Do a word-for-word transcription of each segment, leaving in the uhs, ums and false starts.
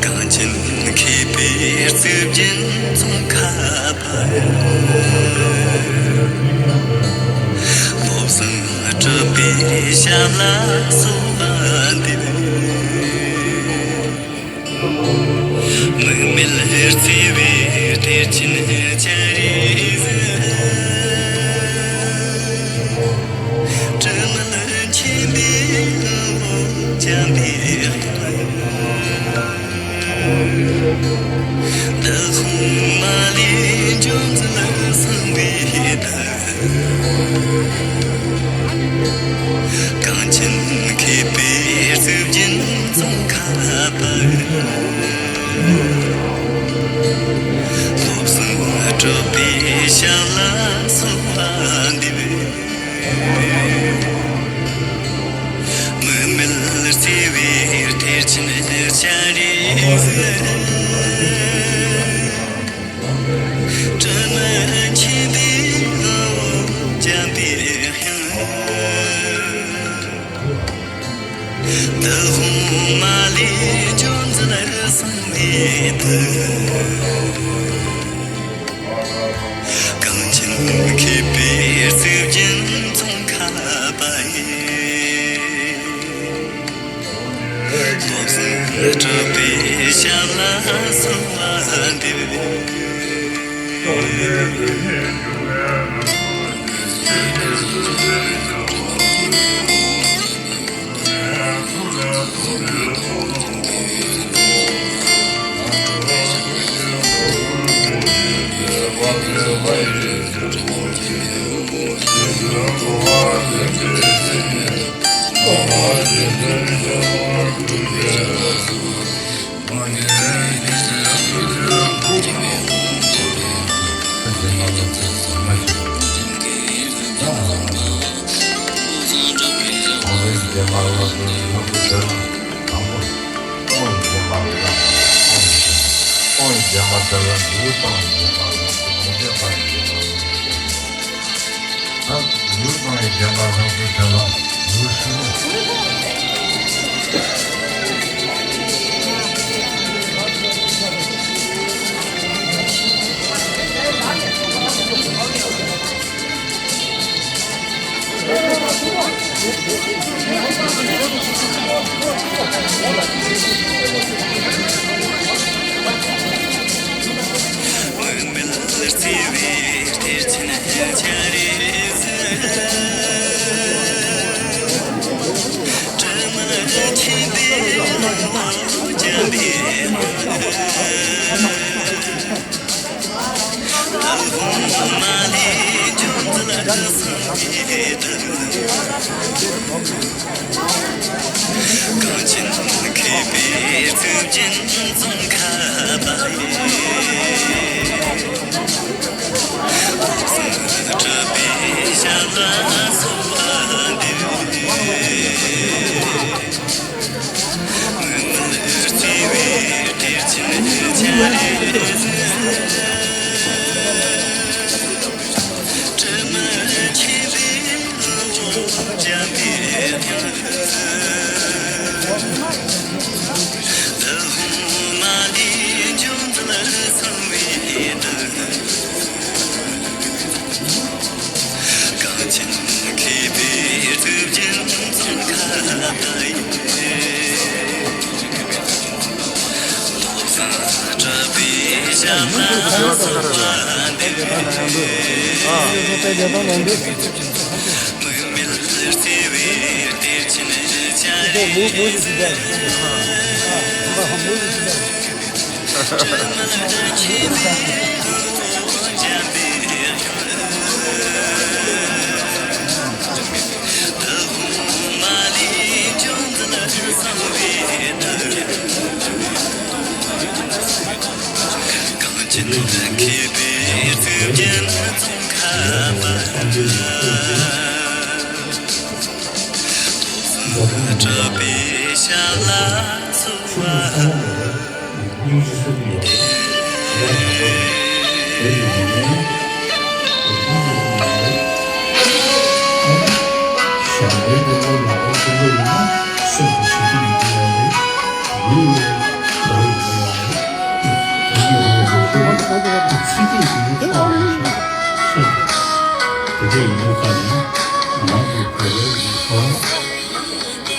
གངས་ཅན་མཁས་པའི་རྩིབས་བརྒྱད་ཚོང་ཁ་པར། བློ་བཟང་གྲུབ་པའི་ཞབས་ལ་གསོལ་བ་འདེབས། མིག་མེད་བརྩེ་བའི་གཏེར་ཆེན་སྤྱན་རས་གཟིགས། དྲི་མེད་མཁྱེན་པའི་དབང་པོ་འཇམ་པའི་དབྱངས། བདག་དབང་མ་ལུས་འཇོམས་མཛད་གསང་བའི་བདག། གངས་ཅན་མཁས་པའི་རྩིབས་བརྒྱད་ཚོང་ཁ་པར། བློ་བཟང་གྲུབ་པའི་ཞབས་ལ་གསོལ་བ་འདེབས། མིག་མེད་བརྩེ་བའི་གཏེར་ཆེན་སྤྱན་རས་གཟིགས། དྲི་མེད་མཁྱེན་པའི་དབང་པོ་འཇམ་པའི་དབྱངས། བདག་དབང་མ་ལུས་འཇོམས་མཛད་གསང་བའི་བདག། གངས་ཅན་མཁས་པའི་རྩིབས་བརྒྱད་ཚོང་ཁ་པར། བློ་བཟང་གྲུབ་པའི་ཞབས་ལ་གསོལ་བ་འདེབས། རྗེ་འབངས་ལ་སོགས་ཀྱི་ལྷ་སྐུ་དེ་ལ་དང་པོ་སྟོང་ཉིད་རྗེ་འབངས་ལ་སོགས་ཀྱི་སྟོང་ཉིད་རྗེ་འབངས་དེ་ལ་འབྲས་བུ་སྟོང་ཉིད་རྗེ་འབངས་ལ་སོགས་ལོངས་སྤྱོད་སྟོང་ཉིད་རྗེ་འབངས་ལ་སོགས་ད་འབྲས་བུ་སྟོང་ཉིད་རྗེ་འབངས་ལྷ་སྐུ་དེ་ལ་འབྲས་བུ་ཧྲིལ་པོ། གངས་ཅན་མཁས་པའི་གཙུག་རྒྱན་ཙོང་ཁ་པ་ཡི། གྲུབ་པའི་ཞབས་ལ་གསོལ་བ་འདེབས། གངས་ཅན་མཁས་པའི་གཙུག་རྒྱན་ཙོང་ཁ་པ་ཡི། རྡོ་བཟང་གྲུབ་པའི་ཞབས་ལ་གསོལ་བ་འདེབས། དམིགས་མེད་བརྩེ་བའི་གཏེར་ཆེན་སྦྱར་རེ། གངས་ཅན་མཁས་པའི་གཙུག་རྒྱན་ཙོང་ཁ་པ། གྲུབ་པའི་ཞབས་ལ་གསོལ་བ།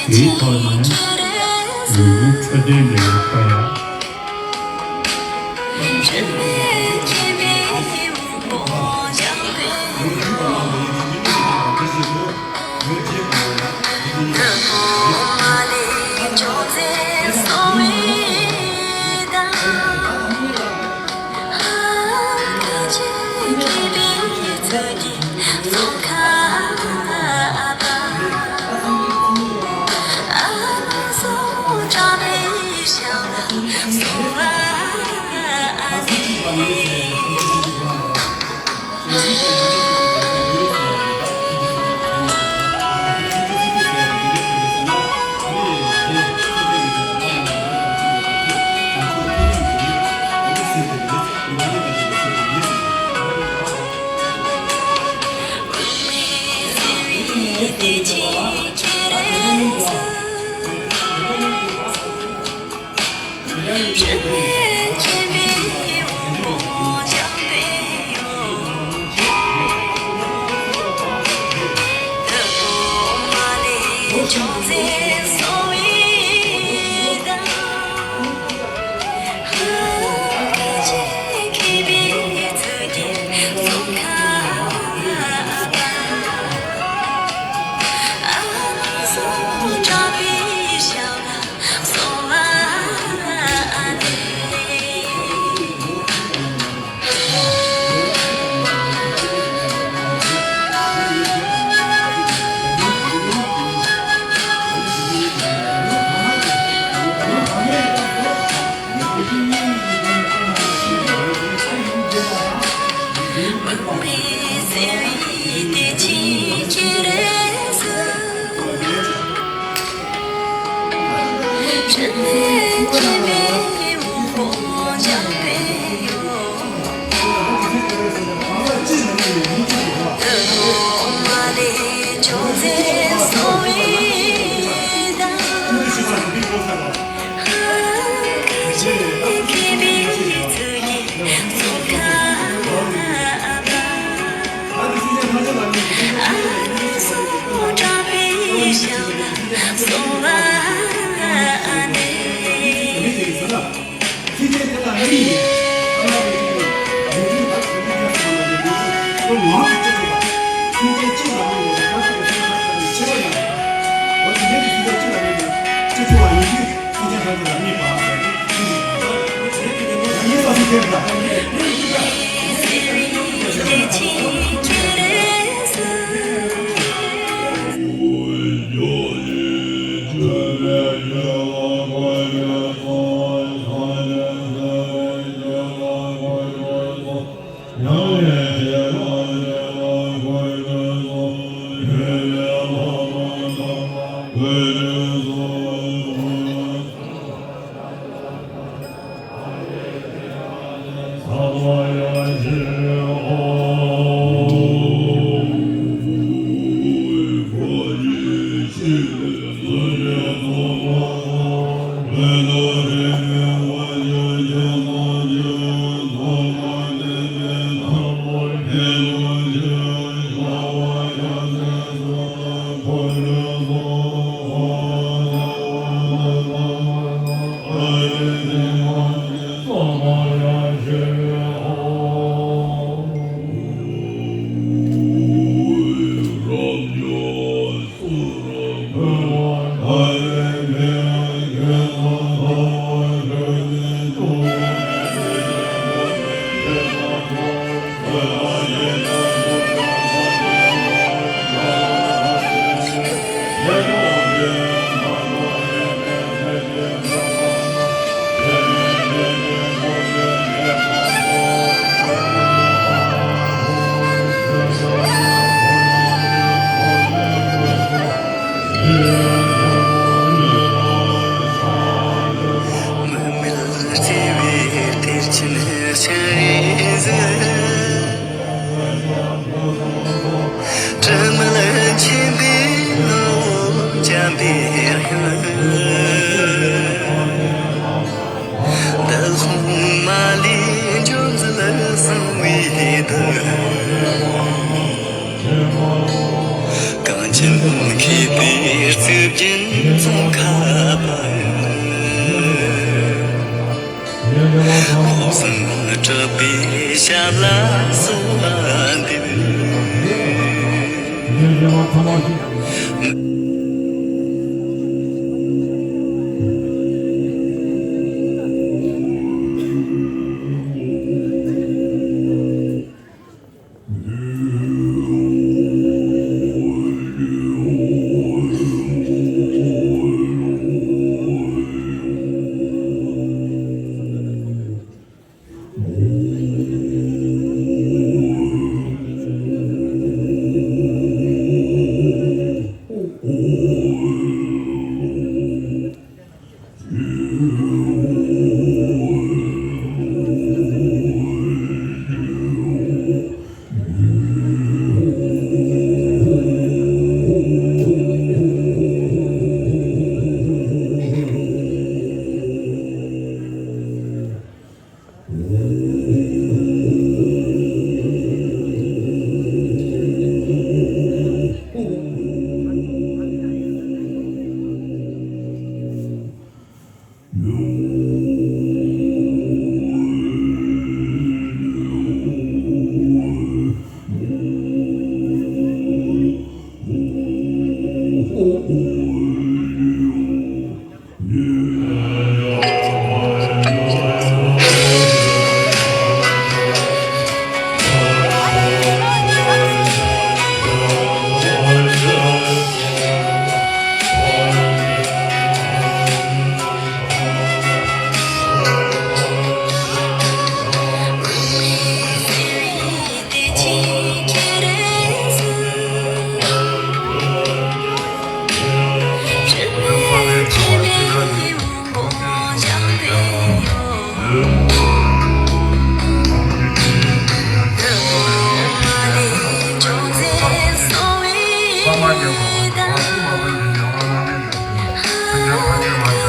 དེའི་ཐོག་ནས་ཡུལ་ལུང་འཕྲོད་བསྟེན་ལས་ཀ་ཡང་།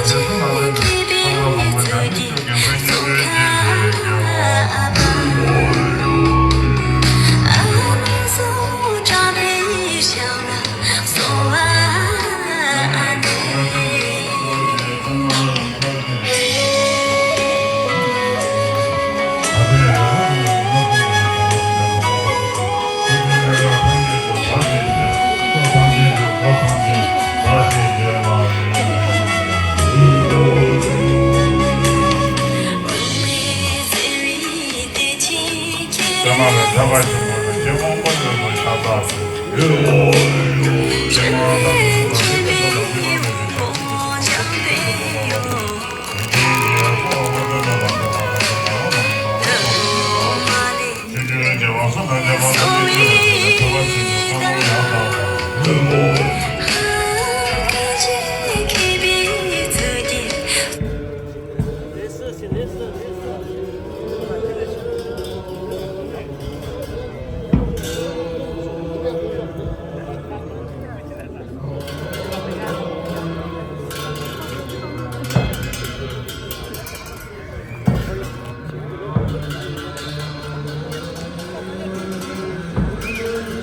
བསོད་ནམས་ལ་ཐོད་པ་ཆེན་པོ་ལ་སྐྱེ་བོ་མངོན་སུམ་དུ་ཤ་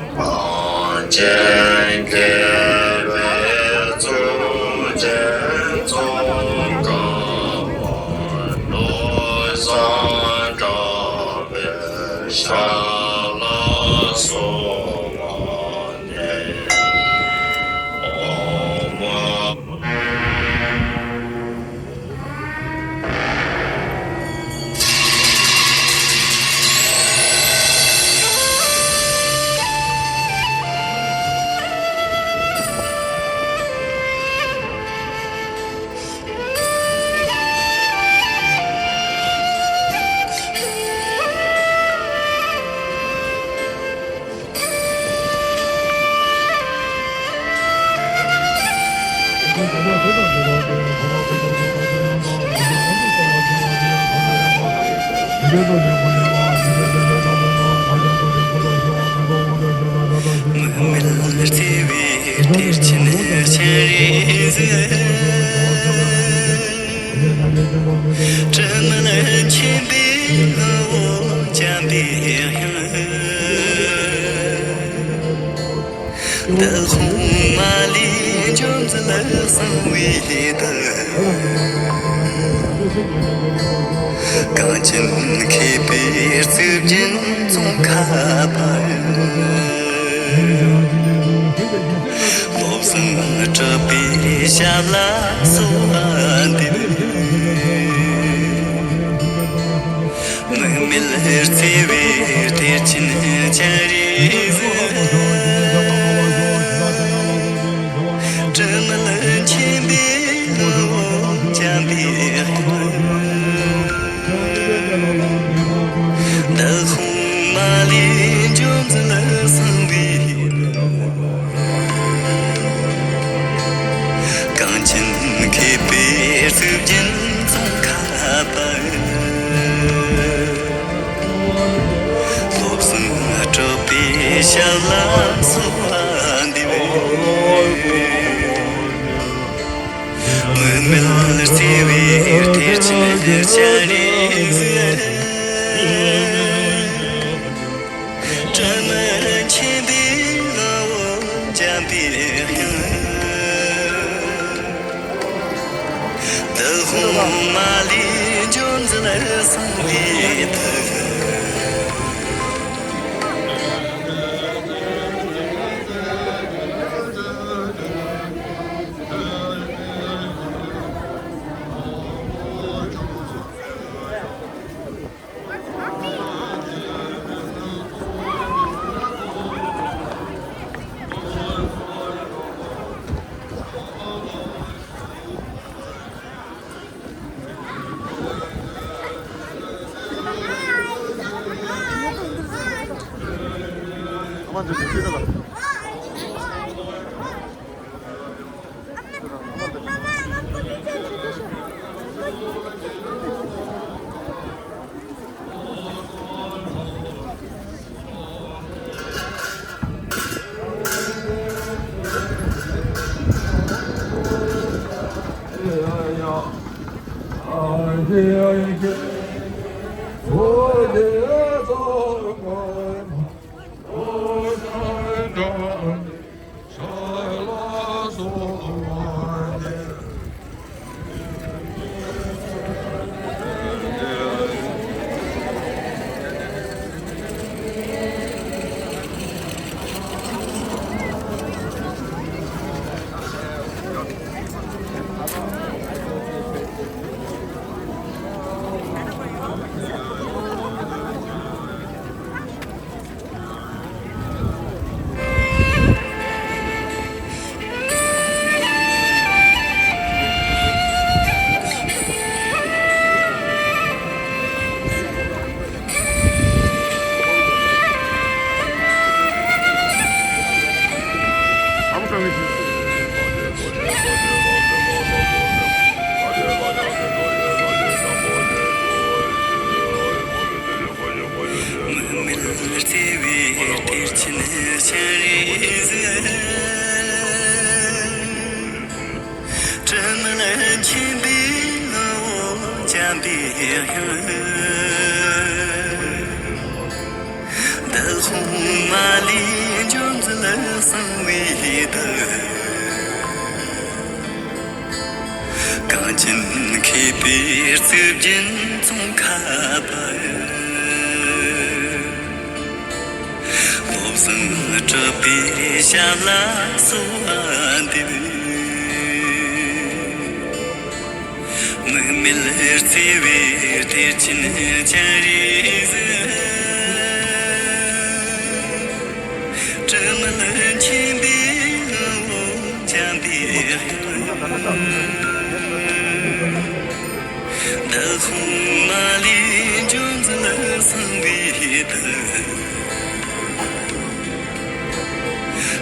སྟག་ཏུ། གངས་ཅན་མཁས་པའི་གཙུག་རྒྱན་ཙོང་ཁ་པ་ཀླུ་བཟང་གྲགས་པའི་ཞབས་ལ་གསོལ་བ་འདེབས། ཨོཾ། མུ་མེད་བརྩེ་བའི་གཏེར་ཆེན་སྤྱན་རས་གཟིགས། དྲི་མེད་མཁྱེན་པའི་ངོ་བོ་འཇམ་པའི་དབྱངས། འདི་ཁོང་མ་ལུས་འཇོམས་མཛད་གསང་བའི་བདག། གངས་ཅན་མཁས་པའི་གཙུག་རྒྱན་ཙོང་ཁ་པ། བློ་བཟང་གྲགས་པའི་ཞབས་ལ་གསོལ་བ་འདེབས། མུ་མེད་བརྩེ་བའི་གཏེར་ཆེན་སྤྱན་རས་གཟིགས། དྲི་མེད་མཁྱེན་པའི་ངོ་བོ་འཇམ་པའི་དབྱངས། འདི་ཁོང་མ་ལུས་འཇོམས་མཛད་གསང་བའི། གངས་ཅན་མཁས་པའི་གཙུག་རྒྱན་ཙོང་ཁ་པ། བློ་བཟང་གྲགས་པའི་ཞབས་ལ་གསོལ་བ་འདེབས། མུ་མེད་བརྩེ་བའི་གཏེར་ཆེན་སྤྱན་རས་གཟིགས། དྲི་མེད་མཁྱེན་ མིག་མེད་བརྩེ་བའི་གཏེར་ཆེན་སྤྱན་རས་གཟིགས། དྲི་མེད་མཁྱེན་པའི་ངོ་བོ་འཇམ་པའི་དབྱངས། བདག་དབུ་མ་ལས་འབྱུང་མཛད་གསང་བའི་བདག། གངས་ཅན་མཁས་པའི་གཙུག་རྒྱན་ཙོང་ཁ་པ། བློ་བཟང་གྲུབ་པའི་ཞབས་ལ་གསོལ་བ་འདེབས། མིག་མེད་བརྩེ་བའི་གཏེར་ཆེན་སྤྱན་རས་གཟིགས། དྲི་མེད་མཁྱེན་པའི་ངོ་བོ་འཇམ་པའི་དབྱངས། བདག་དབུ་མ་ལས་འབྱུང་མཛད་གསང་བའི་བདག།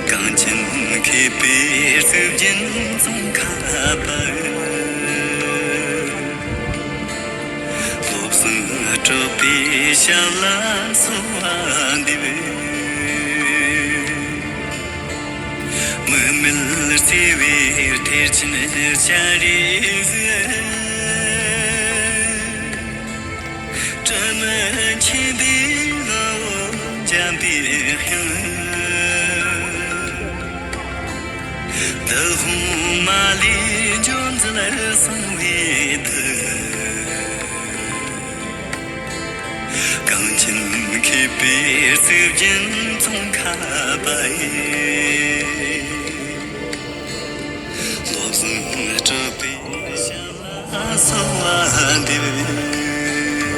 གངས་ཅན་མཁས་པའི་གཙུག་རྒྱན་ཙོང་ཁ་པ། བློ་བཟང་གྲུབ་པའི་ཞབས་ལ་གསོལ་བ་འདེབས། མིག་མེད་བརྩེ་བའི་གཏེར་ཆེན་སྤྱན་རས་གཟིགས། དྲི་མེད་མཁྱེན་པའི་ངོ་བོ་འཇམ་པའི་དབྱངས། བདག་དབུ་མ་ལས་འབྱུང་མཛད་གསང་བའི་བདག། གངས་ཅན་མཁས་པའི་གཙུག་རྒྱན་ཙོང་ཁ་པ་ཡི། བློ་བཟང་གྲུབ་པའི་ཞབས་ལ་གསོལ་བ་འདེབས།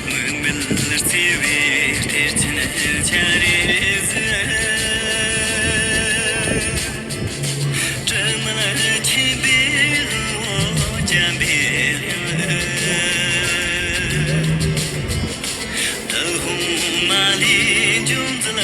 མིག་མེད་བརྩེ་བའི་གཏེར་ཆེན་སྤྱན་རས་གཟིགས། དྲི་མེད་མཁྱེན་པའི་ངོ་བོ་འཇམ་པའི་དབྱངས། བདག་དབུ་མ་ལས་འབྱུང་མཛད་